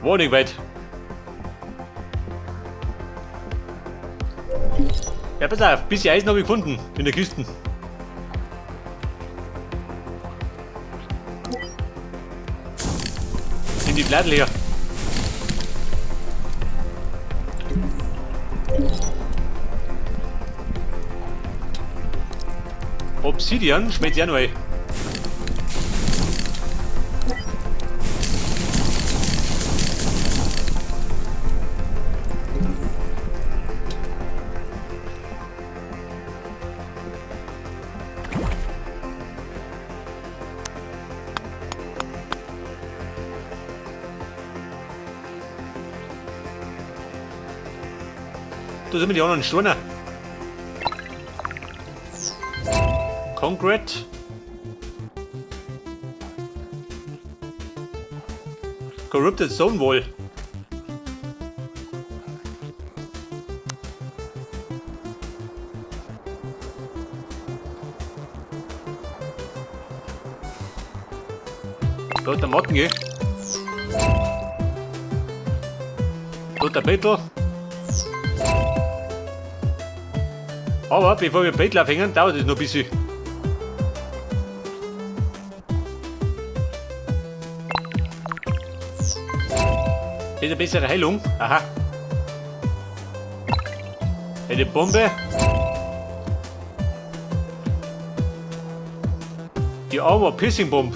War nicht weit. Ja, pass auf, bisschen Eisen habe ich gefunden in der Kiste. Nimm die Blättel her. Obsidian schmeckt ja noch ein. Da sind wir die anderen Steine. Concrete. Corrupted Stone Wall. Da hat der Matten, gell? Da hat der Bettel. Aber bevor wir Bettel aufhängen, dauert es noch ein bisschen. Das ist eine bessere Heilung. Aha. Eine Bombe. Die Armor Piercing Bomb.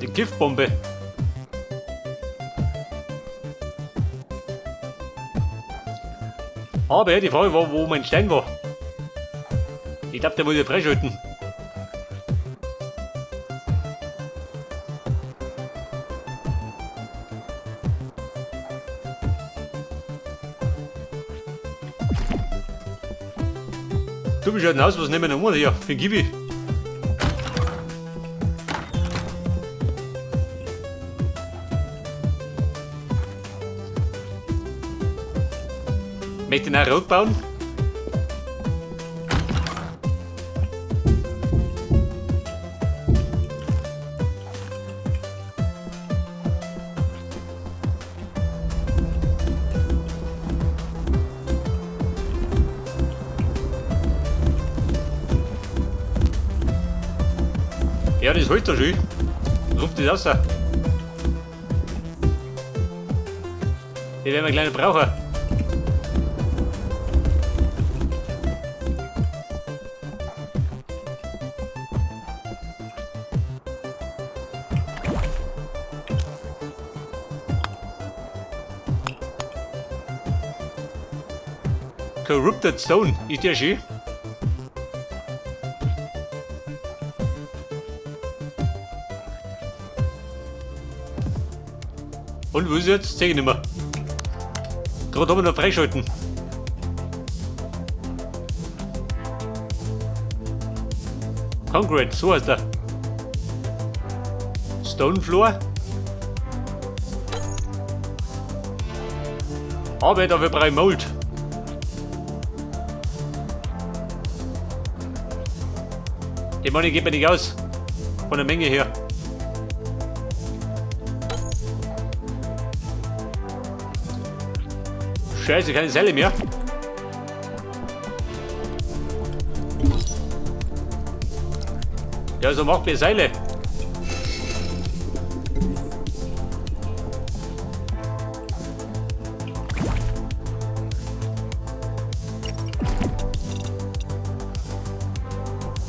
Die Giftbombe. Aber die Frage war, wo mein Stein war. Ich glaub, der wollte freischalten. Du bist ja ein Haus, was nehmen wir noch hier? Für den Gibi. Möchte ich nachher rückbauen? Ja, das holt er schon. Ruft das raus. Die werden wir gleich noch brauchen. Corrupted Stone, ist der schön? Und wo ist jetzt? Seh ich nicht mehr. Gerade haben wir noch freischalten. Concrete, so heißt er. Stone Floor. Aber dafür brauche ich Mold. Die Money geht mir nicht aus. Von der Menge her. Scheiße, keine Seile mehr. Ja, so macht mir Seile.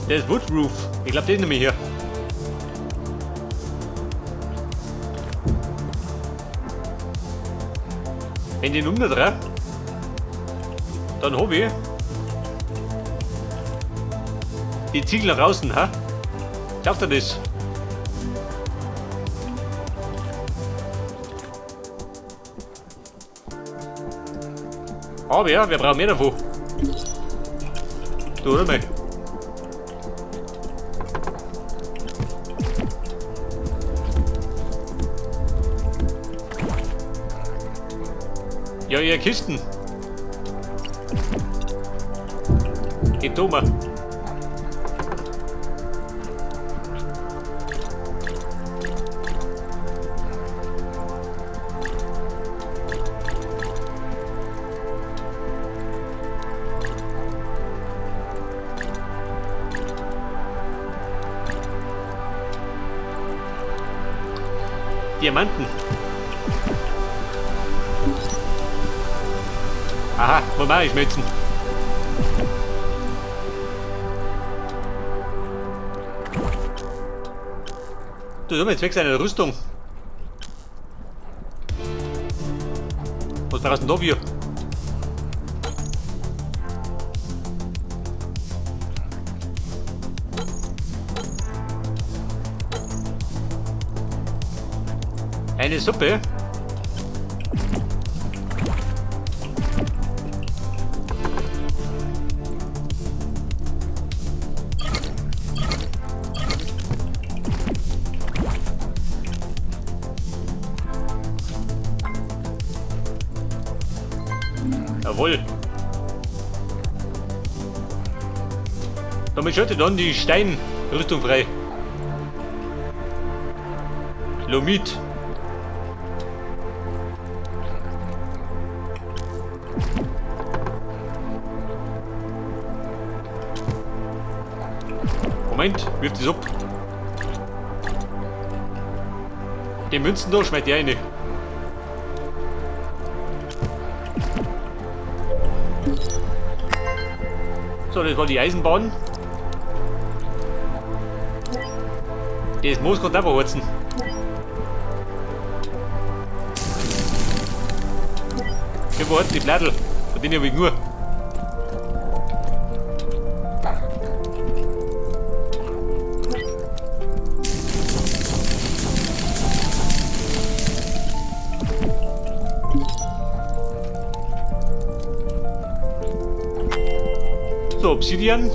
Der ist Woodroof. Ich glaub, den nehme ich hier. Wenn die Nummer 3, dann hab ich die Ziegel nach außen, ha? Glaubt ihr das? Aber ja, wir brauchen mehr davon. Du, oder mal? Ja, ihr Kisten. Geht da. Diamanten. Aha, wo mache ich schmelzen? Du, jetzt weg seine Rüstung. Was war das denn da für? Eine Suppe? Jawohl. Damit schalte dann die Steinrüstung frei. Lomit. Moment, wirf das ab. Die Münzen da schmeißt ich rein. So, das war die Eisenbahn. Das Moos kommt einfach heizen. Hier wo die Blättel? Von denen hab ich nur. So, Obsidian.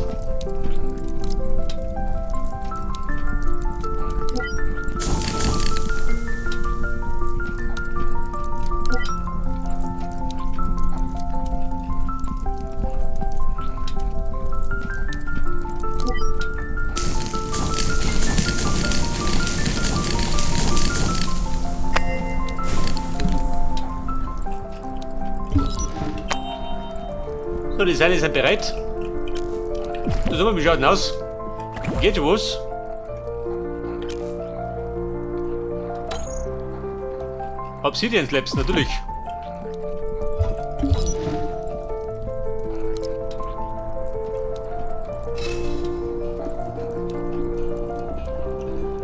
So, die Seile sind bereit. Das haben wir, wie schaut denn aus? Geht schon was? Obsidian Slabs, natürlich.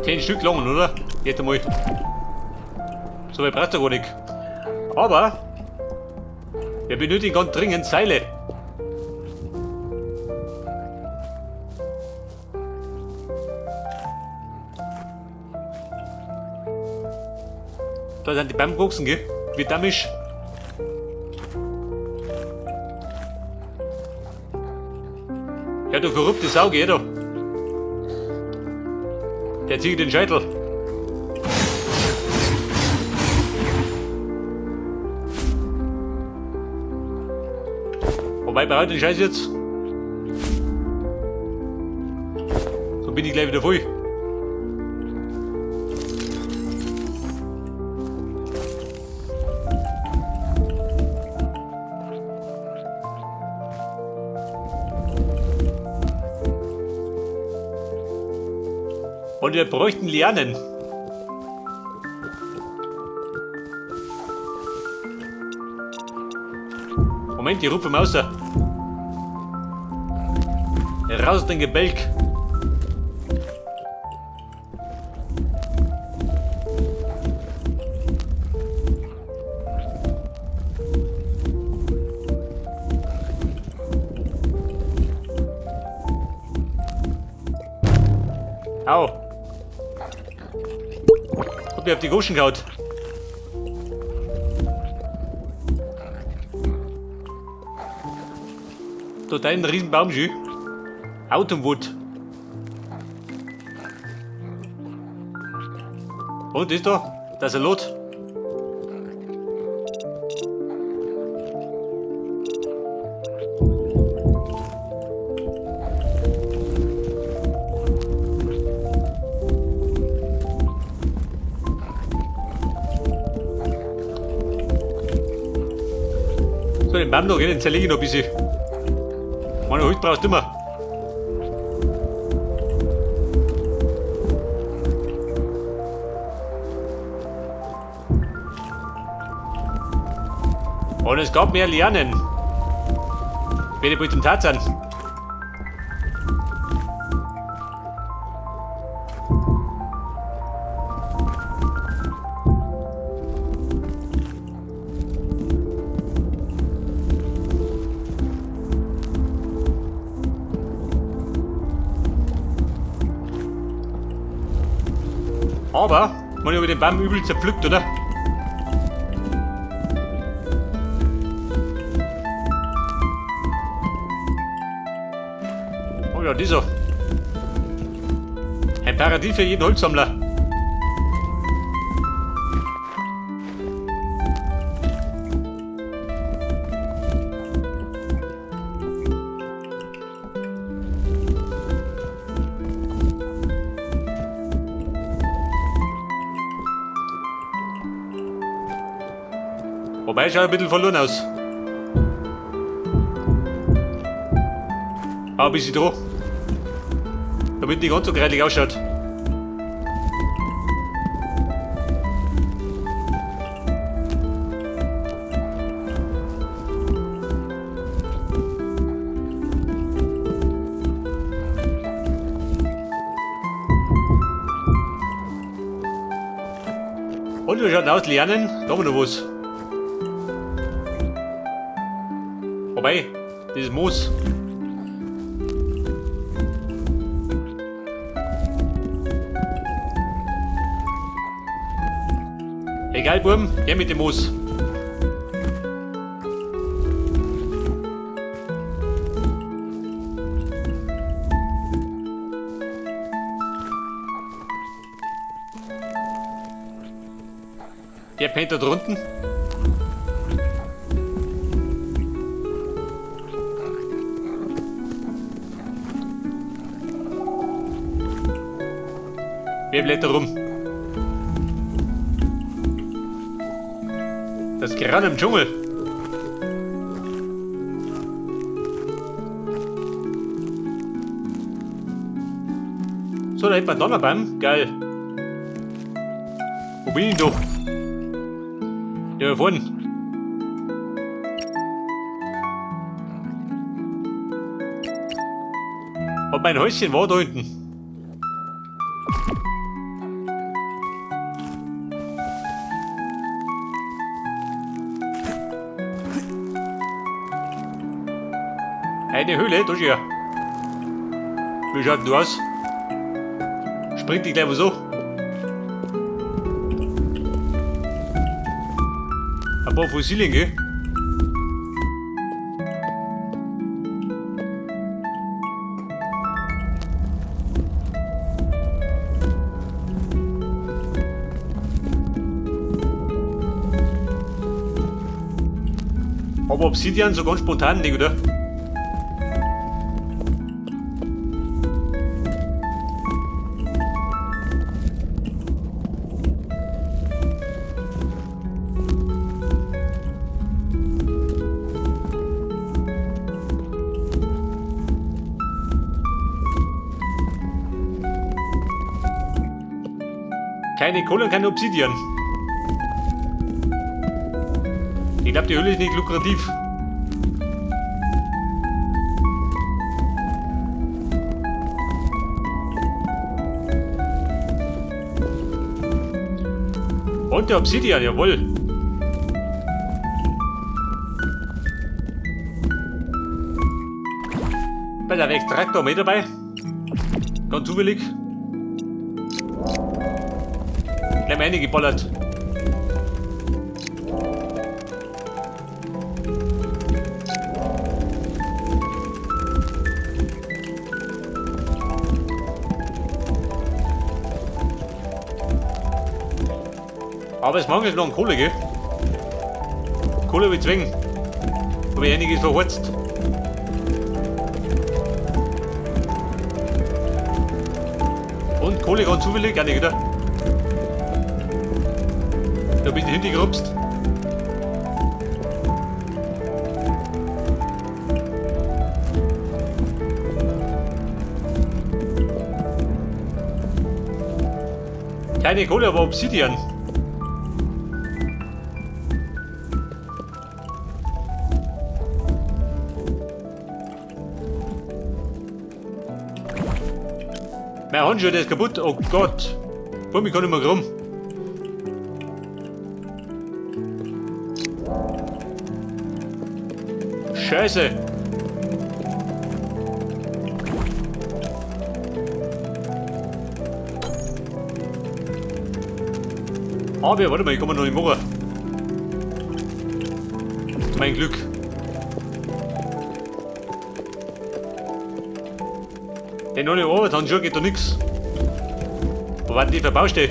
10 Stück lang, oder? Geht einmal. So weit braucht er gar nicht. Aber wir benötigen ganz dringend Seile. Da sind die Bäume gewachsen, gell? Wie dammisch. Ja, du verrückte Sau, geh da. Der zieht den Scheitel. Wobei, brauche ich den Scheiß jetzt? So bin ich gleich wieder voll. Und wir bräuchten Lianen. Moment, ich rufe mal raus. Raus den Gebälk. Au. Hab mir auf die Goschen gehauen. Da dein Riesenbaum schön. Autumnwood. Und ist da? Der Salat. So, den Baum noch, den zerlege ich noch ein bisschen. Meine Holz brauchst du immer. Und es gab mehr Lianen. Werde ich zum Tarzan. Aber man hat den Baum übel zerpflückt, oder? Oh ja, dieser. Ein Paradies für jeden Holzsammler. Wobei, schaut ein bisschen verloren aus. Aber ein bisschen dran. Damit nicht ganz so greilig ausschaut. Und wir schauen aus, lernen, da haben wir noch was. Wobei, das ist Moos. Egal, Burm, her mit dem Moos. Der pennt da drunten. Wer blättert rum? Das Gerann im Dschungel. So, da hätten wir einen Donnerbaum. Geil. Wo bin ich denn da? Ja, da vorne. Und mein Häuschen war da hinten. Eine Höhle, da ist ja. Wie schaut denn du aus? Springt die gleich mal so. Ein paar Fossilien, gell? Aber Obsidian so ganz spontan nicht, oder? Keine Kohle und keine Obsidian. Ich glaub, die Höhle ist nicht lukrativ. Und der Obsidian, jawohl. Bei der Extraktor mit dabei. Ganz zufällig. Gleich mal reingeballert. Aber es mangelt noch an Kohle, gell? Kohle will zwingen. Hab ich einiges verhorzt. Und Kohle ganz zufällig, gar nicht, oder? Da bist du hingegrupst. Keine Kohle, aber Obsidian. Mein Handschuh, der ist kaputt. Oh Gott. Vor mir kann ich mehr rum. Scheiße. Aber warte mal, ich komme noch nicht machen. Mein Glück. Denn ohne Arbeitshandschuhe geht da nix. Wo war denn die für Baustelle?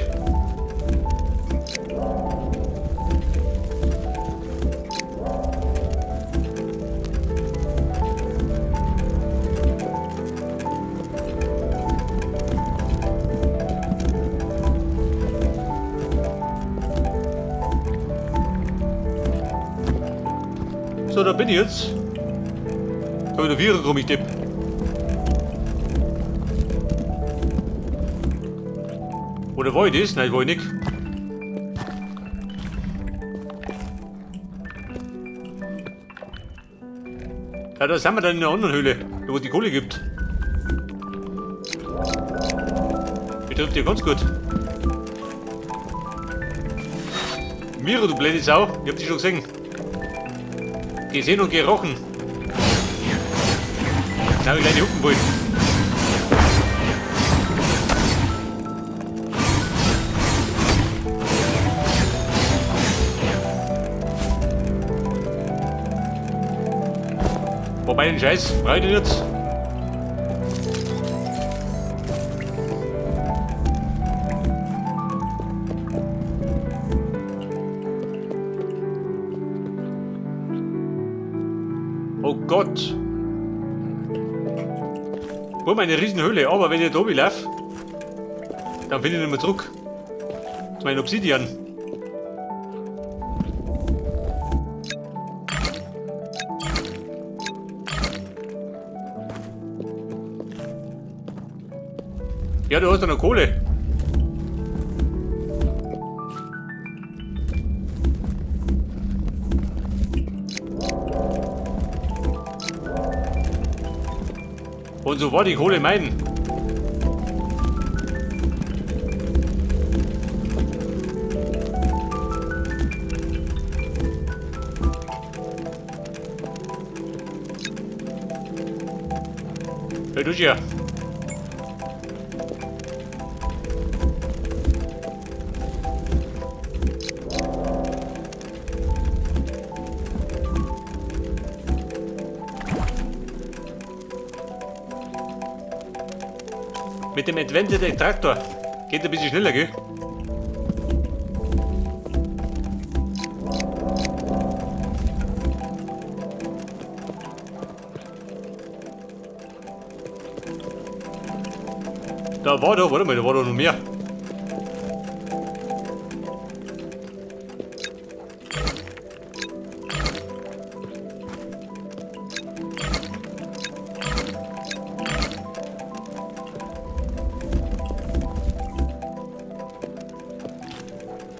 So, da bin ich jetzt. Da wieder Viren rum, ich Depp. Oder war ich das? Nein, war ich nicht. Ja, da sind wir dann in der anderen Höhle, da wo es die Kohle gibt. Die trifft ja ganz gut. Miro, du blöde Sau, ich hab dich schon gesehen. Gesehen und gerochen. Jetzt hab ich gleich die Hupen wollen. Wobei den Scheiß brauche ich jetzt. Oh Gott. Boah, meine Riesenhöhle. Aber wenn ich da oben laufe, dann finde ich nicht mehr zurück. Zu meinem Obsidian. Ja, du hast ja noch Kohle. Und so war die Kohle mein. Hey, du hier. Mit dem Adventure Traktor geht ein bisschen schneller, gell? Da war doch, warte mal, da war doch noch mehr.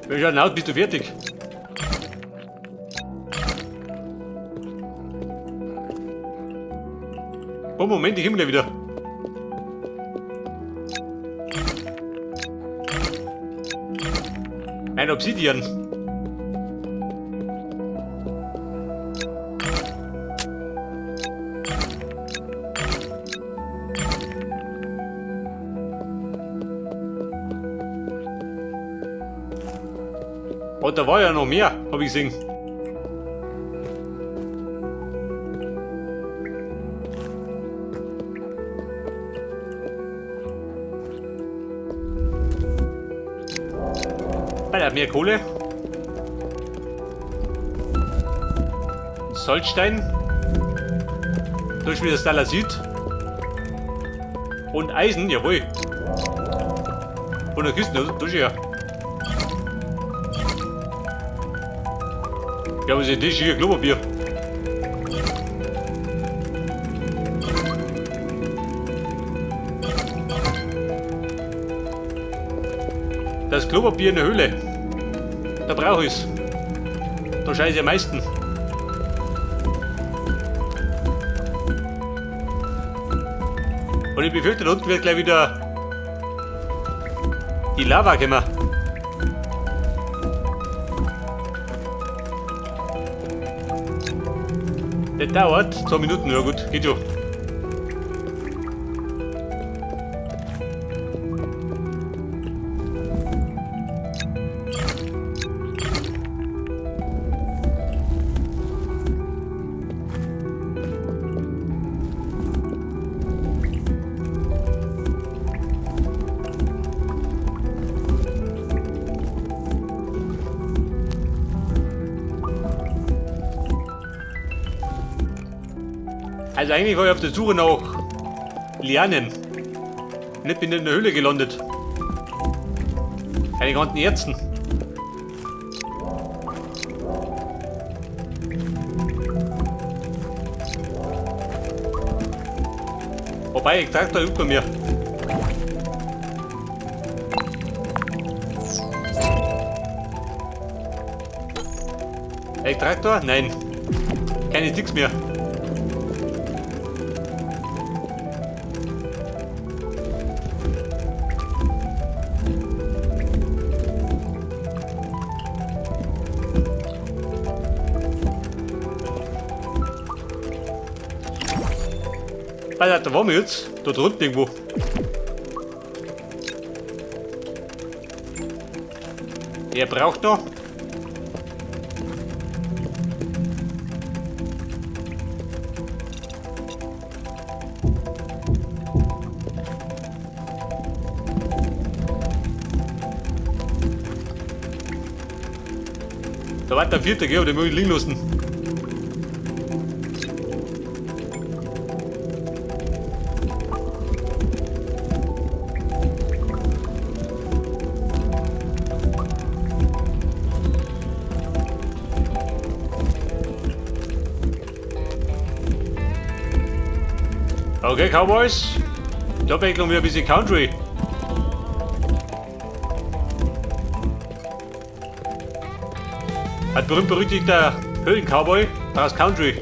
Wie schaut denn aus? Bist du fertig? Oh, Moment, ich komme gleich wieder. Ein Obsidian. Und da war ja noch mehr, hab ich gesehen. Alter, mehr Kohle. Salzstein. Da ist wieder Stalasit. Und Eisen, jawohl. Von der Küste, da ist ja. Ja, was ist das hier? Klopapier. Das Klopapier in der Höhle. Da brauche ich's. Da scheiße ich am meisten. Und ich befürchte, da unten wird gleich wieder die Lava kommen. Das dauert 2 Minuten, ja gut, geht schon. Also eigentlich war ich auf der Suche nach Lianen. Und ich bin in der Höhle gelandet. Keine ganzen Erzen. Wobei, ich trage da über mir. Traktor? Nein. Keine Sticks mehr. Alter, da waren wir jetzt. Da drunten irgendwo. Der braucht noch. Da war der vierte, gell? Den muss ich liegen lassen. Okay, Cowboys. Da bin ich noch wieder ein bisschen Country. Ein berühmt-berüchtigter Höhlen-Cowboy aus Country.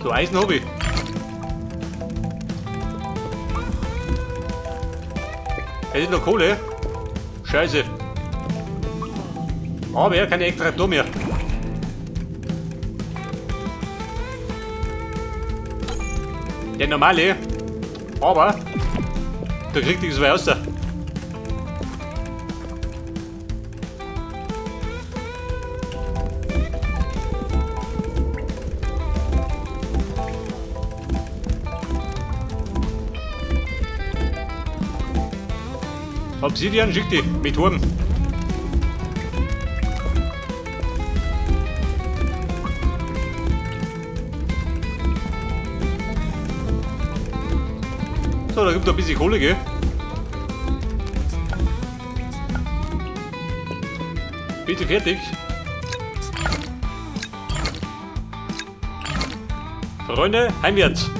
So, Eisen hab ich. Es ist noch Kohle. Scheiße. Aber er keine extra Traktor mehr. Der normale, aber da kriegt nichts mehr raus. Obsidian schickt die mit Turm. So, da gibt es ein bisschen Kohle, gell? Bitte fertig. Freunde, heimwärts.